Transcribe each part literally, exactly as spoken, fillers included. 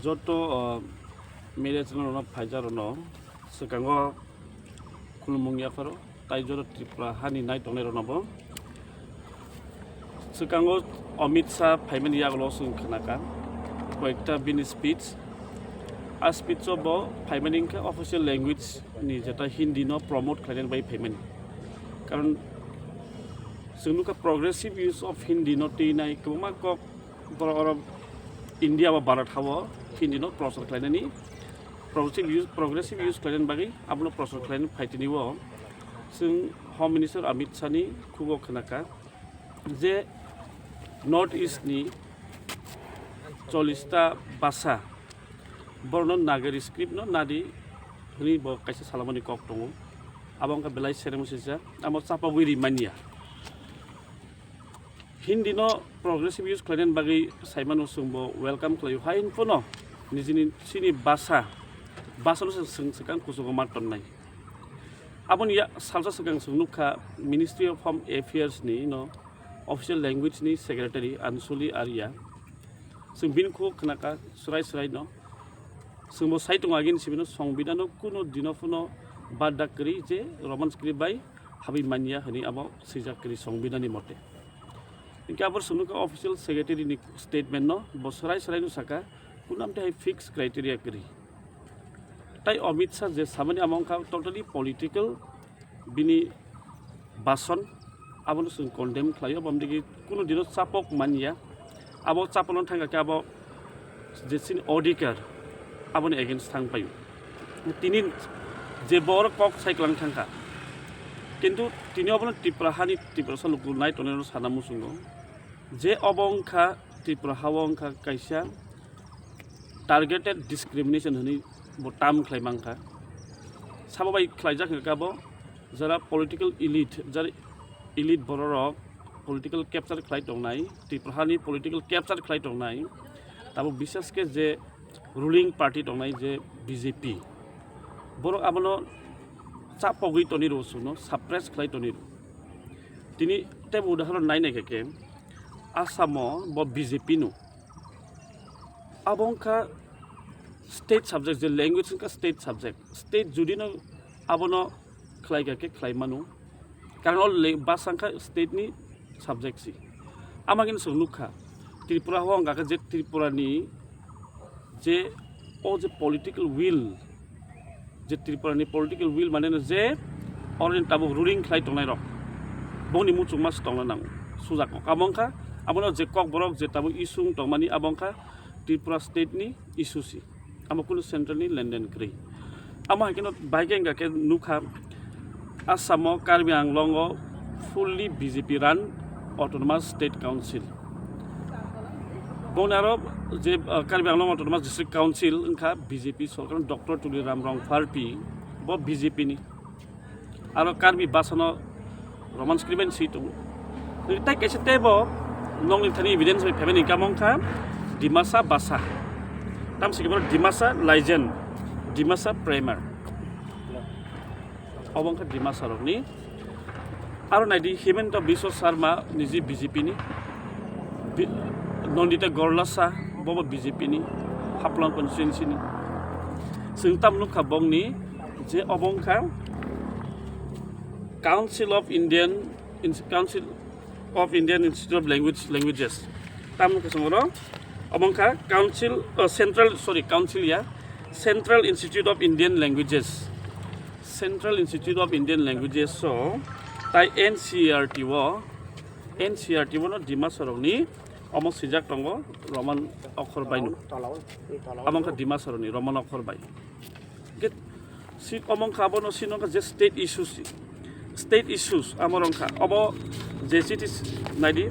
Joto, uh, media channel rokno phaijak rokno swkango khulumung yapharo, tai joto Tripura hani nai tongnai rokno bo. Swkango Amit Shah phaimani yagulo chwng khnakha koyekta bini speech. A speech o bo phaimani wngkha official language ni jeta Hindi no promote khlainani bai phaimani. Karon chwng nukha progressive use of Hindi no twi nai kwbangma kok borok oro India ba Bharat hao Hindi no prochar khlainani progressive use, progressive use khlainani bagwi abono prochar khlainani phaitini o chwng Home Minister Amit Shah ni khugo khnakha je North East ni chollish ta basa borokno Nagari script no nadi hwnwi bo kaisa salamani kok tongo. Abo wngkha belai seremo sijak, amo chapagwi ri manya. Hindi no progressive use khlainani bagwi saimano chwngbo welcome khlaio. Hain phano nijini chini basa, basa no chwng swkang kuchugo ma tonnai. Aboni ya-, salsa swkang chwng nukha Ministry of Home Affairs ni no official language ni secretary Ansuli Arya. Chwng bini khugo khnakha swrai swrai no. Chwngbo sai tongo agini simi no, Songbidhan no kuno dino phano bada kwrwi je Roman script bai habwi manya hwnwi abo swijak kwrwi Songbidhan ni mote. Hinkhe abo chwng nukha official secretary ni statement no, bo swrai swrai no saka, kunam tei hai fixed criteria kwrwi. Tai Amit Shah je samani amo wngkha totally political bini bason, abono chwng condemn khlaio, bamdigi kuno dino chapok manya. Abo chapokno thangkha khe abo je chini odhikar, aboni against thang paio. Tini je borok kok sai klang thangkha, kintu tini obono Tripura hani Tiprasa luku nai tongnai rok sana muchungo je obo wngkha Tripura hao wngkha kaisa targeted discrimination hwnwi bo term khlai mankha. Sabo bai khlaijak hwnkha bo jara political elite, jara elite bororok political capture khlai tongnai, Tripura hani political capture khlai tongnai, tabuk bishesh khe je ruling party tongnai je B J P, borok abono chapogwi toni rw, suno suppress khlai toni rw. Tini teibo udahoron nai naikha khe Assamo bo B J P no. Abo wngkha state subject, je language wngkha state subject. State judino abono khlaikha khe khlai mano. Karon o le-, basa wngkha state ni subject si. Ama khe chwng nukha, Tripura o wngkha khe je Tripura ni je o je political will, je Tripura ni political will mane no je oroni tabuk ruling khlai tongnai rok, bongni muchungma se tongna nango, sujak kok. Abo wngkha, abono je kokborok je tabuk issue wng tongmani, abo wngkha Tripura state ni issue si, amo kunu central ni lenden kwrwi. Amo hai kheno bai khe wngkha khe nukha, Assam o Karbi Anglong o fully B J P run Autonomous State Council. Boni aro je, uh, Karbi Anglong Autonomous District Council wngkha B J P sorkar, Doctor Tuliram Rongpharpi bo B J P ni. Aro Karbi basa no Roman script bai si tongo. Tai kaisa teibo nokni thani evidence bai phaimani kamo wngkha Dimasa basa. Tamsi khe Dimasa Legend, Dimasa Primer. Obo wngkha Dimasa rokni. Aro naidi Himanta Biswa Sarma niji B J P ni. Bi-, Nandita Gorlosa bobo B J P ni, Haflong constituency ni. Chwng tam nukha bongni je obo wngkha Council of Indian Ins-, Council of Indian Institute of Language, Languages. Tam nukha chwng oro obo wngkha Council, uh, Central, sorry, Council ya, Central Institute of Indian Languages. Central Institute of Indian Languages so tai N C E R T o, N C E R T o no Dimasa rokni omo swijak tongo Roman okhor bai no. Amo wngkha Dimasa rokni Roman okhor bai. Hingke si omo wngkha abono sino wngkha je state issues, state issues amo wngkha obo je chiti naidi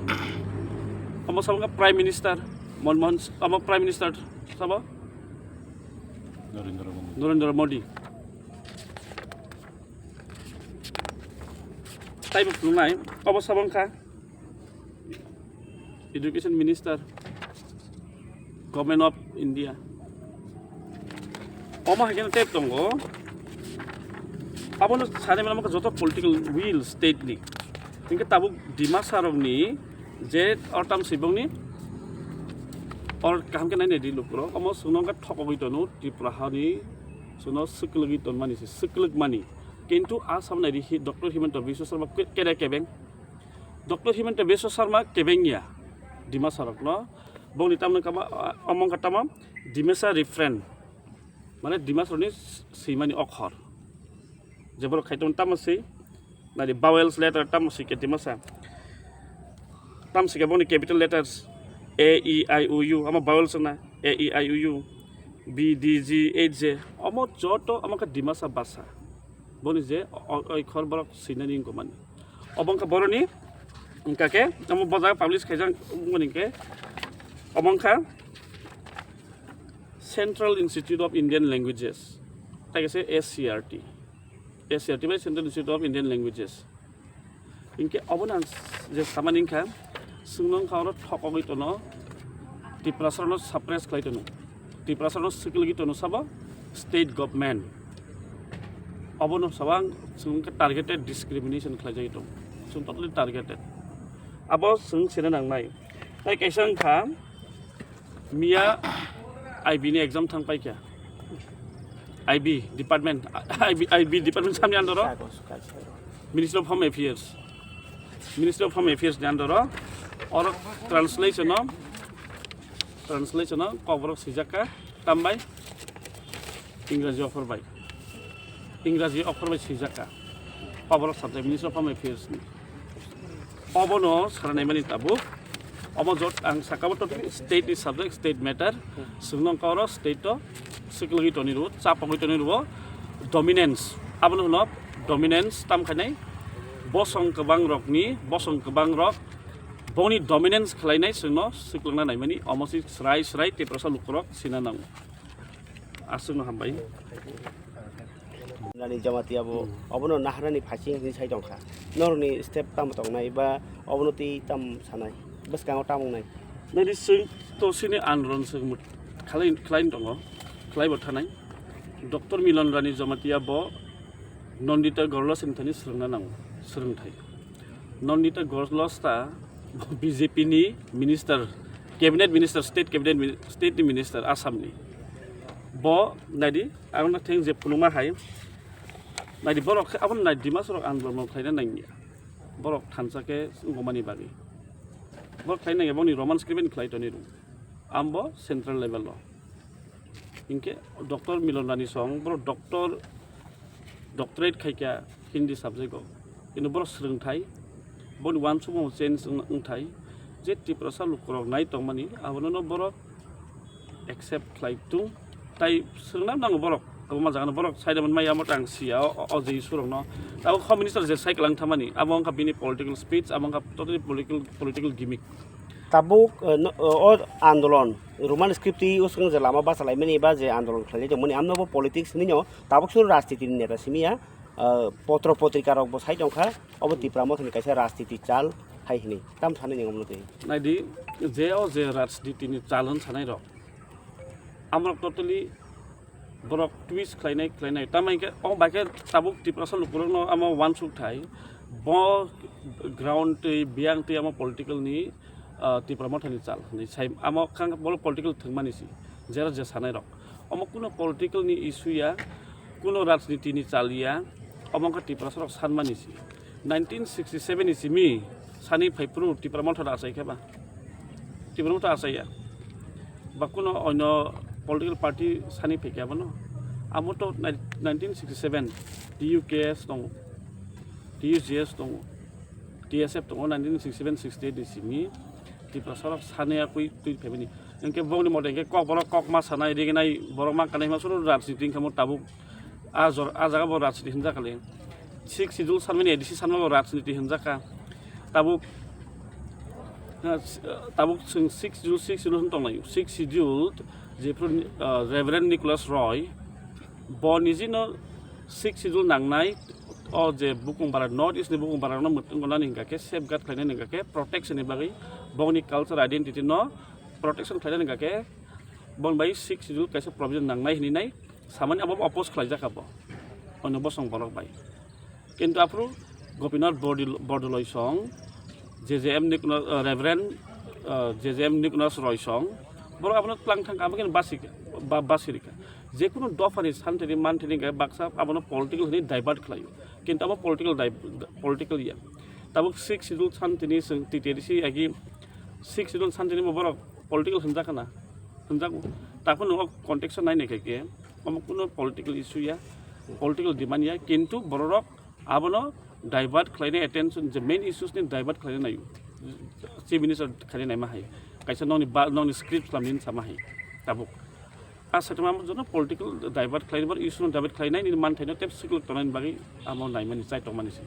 omo sabo wngkha Prime Minister Manmohan, omo Prime Minister sabo Narendra Modi. Narendra Modi. Taibo phunuknai, obo sabo wngkha Education Minister, Government of India. Omo hai kheno tei tongo. Abono sanai mano joto political will state ni. Hingke tabuk Dimasa rokni je ortam sibongni Or kaham khe nainai di lukurok, omo chwngno wngkha thokogwi tono Tripura hani, chwngno swkwlwgwi tonmani se, swkwlwkmani. Kintu a sam nai di hi Doctor Himanta Biswa Sarma ke-, kere kebeng. Doctor Himanta Biswa Sarma kebeng ya Dimasarokno. Bongni tamno kama, omo wngkha tamo Dimasa refrain. Mane Dimasarokni swimani okhor. Je borok khai tong tamo swi, nari vowels letter tamo swi ke Dimasa. Tamo swi ke boni capital letters A, E, I, O, U, omo vowels na A, E, I, O, U, B, D, G, H, J, omo joto omo khe Dimasa basa. Boni je o-, o-, oikhor borok swinani wngkha mani. Obo wngkha boroni, wngkha khe omo bo jaga publish khaijak wngmani khe omo wngkha Central Institute of Indian Languages, tai kaisa S C R T, S C R T bai Central Institute of Indian Languages. Hinkhe obono ang je samani wngkha, chwngno wngkha oro thokogwi tono, Tiprasarokno suppress khlai tono, Tiprasarokno swkwlwgwi tono sabo state government. Obono sabo ang chwng wngkha targeted discrimination khlaijagwi tongo, chwng totally targeted. Abo chwng sina nangnai. Tai kaisa wngkha, Miya I B ni exam thang paikha. I B department, I B, I B department samni under o Ministry of Home Affairs. Ministry of Home Affairs ni under o oro translation o, translation o kokborok swijak kha tambai Ingraji okhor bai. Ingraji okhor bai swijak kha. Kokborok subject Ministry of Home Affairs ni. Obono sana naimani tabuk. Omo jot ang saka bo totally state ni subject, state matter. Chwngno wngkha oro state o swkwlwgwi toni rwo, chapogwi toni rwo, dominance. Abono hwno dominance tam khainai. Bosong kwbang rokni, bosong kwbang rok boni dominance khlainai chwngno swkwlwngna naimani. Omo si srai srai Tiprasa lukurok sina nango. Aswkno hambai. Nani Jamatia bo Hmm. obono naharani phaising hinwi sai tongkha. Norokni step tamo tongnai ba obono twi tam sanai? Bwskango tamo wngnai? Nini chwng to sini andolon se mut-, khlai, khlai tongo, khlai bo thanai. Doctor Milon Rani Jamatia bo Nandita Gorlosa ni thani swrwngna nango, swrwngthai. Nandita Gorlosa ta B J P ni minister, cabinet minister, state cabinet mi-, state ni minister Assam ni. Bo naidi, ang na theng je phunukma hai. Naidi borok khe, abo nai Dimasa rok andolon khlaina nangya. Borok thansa khe wngmani bagwi. Borok khlai nangya, boni Roman script ni khlai toni rung. Ambo central level o. Hinkhe Doctor Milon Rani song, boro doctor, doctorate khaikha Hindi subject o. Kintu boro swrwngthai, boni uansukmung change wng-, wngthai. Je Tiprasa lukurok nai tongmani, abono no borok accept khlai tung. Tai swrwngna nango borok, abo ma jagano borok saida man maya, amo tang siya, o, o, o je issue rokno. Abo Home Minister je sai kwlang thamani, abo wngkha bini political speech, abo wngkha totally political, political gimmick. Tabuk, eh, no, eh, o andolon, Roman script twi usung je lama bachalaimani ba je andolon khlaijak tongmani, amno bo politics hinwi no, tabuk suru rajniti ni neta simi ya, eh, potro potrika rok bo sai tongkha, obo Tipra Motha ni kaisa rajniti chal hai hinwi, tam sanai ni omo twi. Naidi, je o je rajniti ni chal hwn sanai rok, amrok totally borok twist khlainai, khlainai. Tamo hinkhe, o bai khe tabuk Tiprasa lukurokno amo uansuk thai, bo ground twi, biyang twi amo political ni, ah, Tipra Motha ni chal hinwi sai, amo kang bolo political thwngmani si, jera je sanai rok. Omo kuno political ni issue ya, kuno rajniti ni chal ya, omo wngkha Tiprasa rok sanmani si. Nineteen sixty seven ni simi sani phai phuru Tipra Motha da achai khe ba. Tipra Motha achai ya. Ba kuno onyo political party sani phai khe abono. Amo to nai-, nineteen sixty seven T U K S tongo, T U G S tongo, T S F tongo, nineteen sixty seven sixty eight ni simi Tiprasa rok sani akui twi phaimani. Hinkhe bongni mote hinkhe kok borok kok ma sanai, riginai borok ma kanai ma suru rajniti hinkhe mo tabuk a jor-, a jaga bo rajniti hinjakha le. Sixth Schedule sanmani A D C sanma bo rajniti hinjakha. Tabuk, ah, tabuk chwng Sixth Schedule, Sixth Schedule hwn tonglai. Sixth Schedule jephru, ah, Reverend Nicholas Roy, bo nijino Sixth Schedule nangnai, o je bukung bara, North East ni bukung bara no mwtwng gonani hinkha khe, safeguard khlainani hinkha khe, protection ni bagwi bongni culture identity no protection khlainani hinkha khe, bon bai Sixth Schedule kaisa provision nangnai hinwi nai samani abo oppose khlaijak abo onyo bosong borok bai. Kintu aphuru Gopinath Bordil-, Bordoloi song, J J M Nikno-, uh, Reverend, uh, J J M Niknos Roy song, Borok abono tlang thang, abo khe basi, ba-, basi rikha. Jekunu dophani santini mantini khe baksa abono political hwnwi divert khlaio. Kintu abo political div-, political ya. Tabuk sixth schedule santini chwng T T A D C agi sixth schedule santini bo borok political hwnjak na? Hwnjak. Takhwno o context o nainai khe khe omo kunu political issue ya, political demand ya, kintu bororok abono divert khlainai, attention je main issues ni divert khlainai naio. Chief Minister khainai naima hai. Kaisa nokni ba-, nokni script khwlamni sama hai. Tabuk. A saitama jono political divert khlainai, issue no divert khlainai, nini manthaino tep sikul tongnani bagwi amo naimani, chai tongmani se.